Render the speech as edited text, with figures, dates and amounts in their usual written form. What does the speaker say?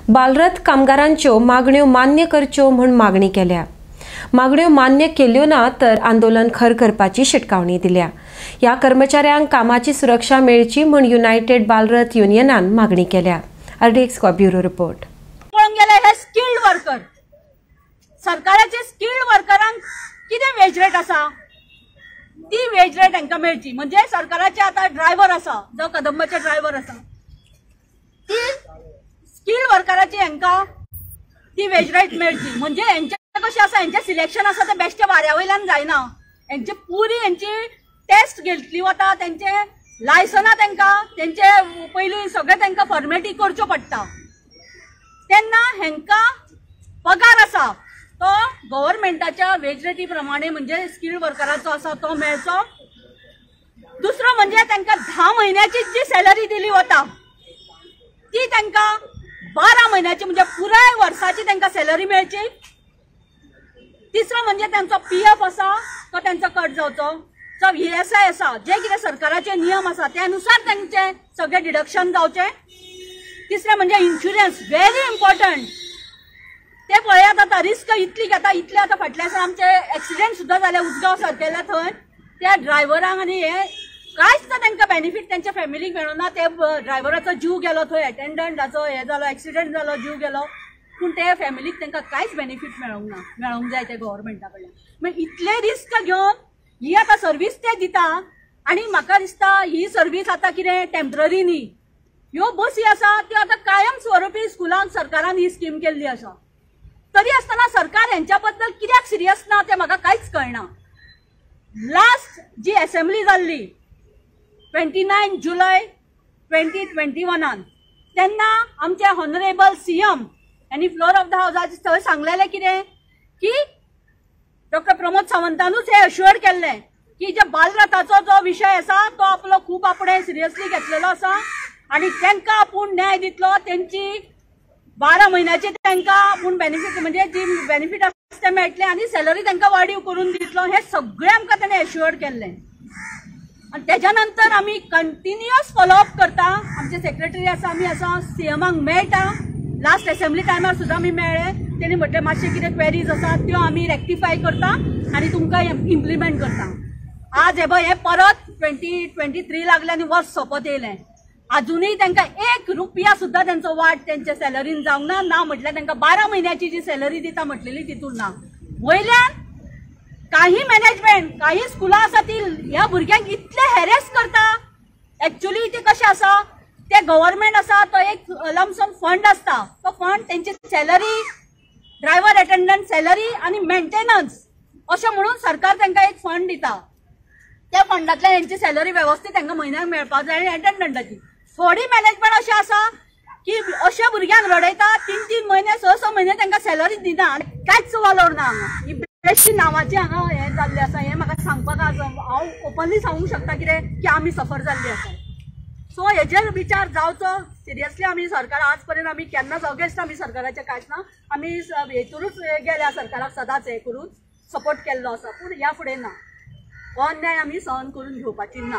बालरथ कामगारांच्यो मागण्यो मान्य करच्यो म्हूण मागणी केल्या. मागण्यो मान्य केल्यो ना तर आंदोलन खर करपाची शिटकावणी दिल्या. ह्या कर्मचाऱ्यांक कामाची सुरक्षा मेळची म्हूण युनायटेड बालरथ युनियनान मागणी केल्या. RDX bureau report. पळोवंक गेल्यार हे स्किल्ड वर्कर, सरकाराचे स्किल्ड वर्करांक कितें वेज रेट आसा ती वेज रेट हांकां मेळची. म्हणजे सरकाराचे आतां ड्रायव्हर आसा, जो कदंबाचे ड्रायव्हर आसा, ती स्किल्ड वर्कराची हांकां ती वेज रेट मेळची. म्हणजे हेंचे कशें आसा, हेंचें सिलेक्शन आसा तें बेश्टे वाऱ्या वयल्यान जायना. हेंचे पुरी हेंची टेस्ट घेतली वता, तेंचे लायसनां तांकां तेंचे पयलीं सगळें तांकां फॉर्मेलिटी करच्यो पडटा. तेन्ना हेंकां पगार आसा तो गव्हर्मेंटाच्या वेज रेटी प्रमाणे म्हणजे स्किल्ड वर्कराचो आसा तो मेळचो. दुसरो म्हणजे तांकां 10 म्हयन्याची जी सॅलरी दिली वता ती तांकां 12 म्हयन्याची म्हणजे पुराय वर्साची तांकां सॅलरी मेळची. तिसरो म्हणजे तांचो पीएफ आसा तो तांचो कट जावचो. जो ESI आसा, जे कितें सरकाराचे नियम आसा त्या नुसार तांचे सगळे डिडक्शन जावचे. तिसरें म्हणजे इन्शुरन्स व्हेरी इम्पॉर्टंट. ते पळयात आतां रिस्क इतली घेता, इतले आतां फाटल्या दिसा आमचे एक्सिडेंट सुद्दां जाले उजगांव सारकेल्या थंय त्या ड्रायव्हरांक आनी हे कांयच ना तांकां बेनिफीट तेंच्या फॅमिलीक मेळना. ते ड्रायव्हराचो जीव गेलो थंय, एटेंडंटाचो हे जालो, एक्सिडेंट जालो, जीव गेलो, पूण ते फॅमिलीक तांकां कांयच बेनिफीट मेळोंक ना, मेळोंक जाय ते गव्हर्मेंटा कडल्यान. मागीर इतले रिस्क घेवन ही आतां सर्वीस ते दिता आनी म्हाका दिसता ही सर्वीस आतां कितें टेम्पररी न्ही. ह्यो बसी आसा त्यो आतां कायम स्वरुपी स्कुलांक सरकारान ही स्कीम केल्ली आसा. तरी आसतना सरकार हेंच्या बद्दल कित्याक सिरियस ना तें म्हाका कांयच कळना. लास्ट जी एसेंब्ली जाल्ली 29 जुलय 2021 तेन्ना आमचे ऑनरेबल CM आनी फ्लोर ऑफ the हावसाचेर थंय सांगलेलें कितें की डॉक्टर प्रमोद सावंतानूच हे अश्युअर केल्लें की जे बालरथाचो जो विशय आसा तो आपलो खूब आपणें सिरियसली घेतलेलो आसा आनी तांकां आपूण न्याय दितलो. तेंची 12 म्हयन्याची तांकां आपूण बेनिफीट म्हणजे जी बेनिफीट आसा ते मेळटले आनी सॅलरी तांकां वाडीव करून दितलो, हें सगळें आमकां ताणें एश्युअर केल्लें. आनी तेज्या नंतर आमी कंटिन्युअस फॉलोअप करता. आमचे सेक्रेटरी आसा, आमी आसा, CMांक मेळटा. लास्ट एसेंब्ली टायमार सुद्दां आमी मेळ्ळे, तेणी म्हटलें मातशें कितें क्वेरीज आसा त्यो आमी रेक्टिफाय करता आनी तुमकां इम्प्लिमेंट करता. आज हे पळय हें परत 2023 लागलें आनी वर्स सोंपत येयलें, अजुनूय तांकां 1 रुपया सुद्दां तेंचो वाट तेंच्या सॅलरीन जावंक ना. ना म्हटल्यार तांकां 12 म्हयन्याची जी सॅलरी दिता म्हटलेली तितून ना. वयल्यान काही मॅनेजमेंट काही स्कुलां आसा ती ह्या भुरग्यांक इतले हॅरेस करता. एक्चुली ते कशें आसा, ते गव्हर्मेंट आसा तो एक लमसम फंड आसता, तो फंड तेंची सॅलरी, ड्रायव्हर अटेंडंट सॅलरी आनी मेंटेनन्स अशें म्हणून सरकार तांकां एक फंड दिता. त्या फंडांतल्यान हेंची सॅलरी वेवस्थीत तांकां म्हयन्याक मेळपाक जाय आनी अटेंडंटाची. थोडी मॅनेजमेंट अशें आसा की अशा भुरग्यांक रडयता, 3-3 म्हयने 6-6 म्हयने तांकां सॅलरी दिना आनी कांयच वालोर ना हांगा. ही बेश्टी नांवाची हांगा हें जाल्लें आसा, हें म्हाका सांगपाक आज हांव ओपनली सांगूंक शकता कितें की आमी सफर जाल्ली आसा. सो हेजेर विचार जावचो सिरियसली. आमी सरकार आज पर्यंत आमी केन्नाच अगेन्स्ट आमी सरकाराच्या कांयच ना, आमी हेतूनच गेल्या सरकाराक सदांच हें करून सपोर्ट केल्लो आसा, पूण ह्या फुडें ना, हो अन्याय आमी सहन करून घेवपाची ना.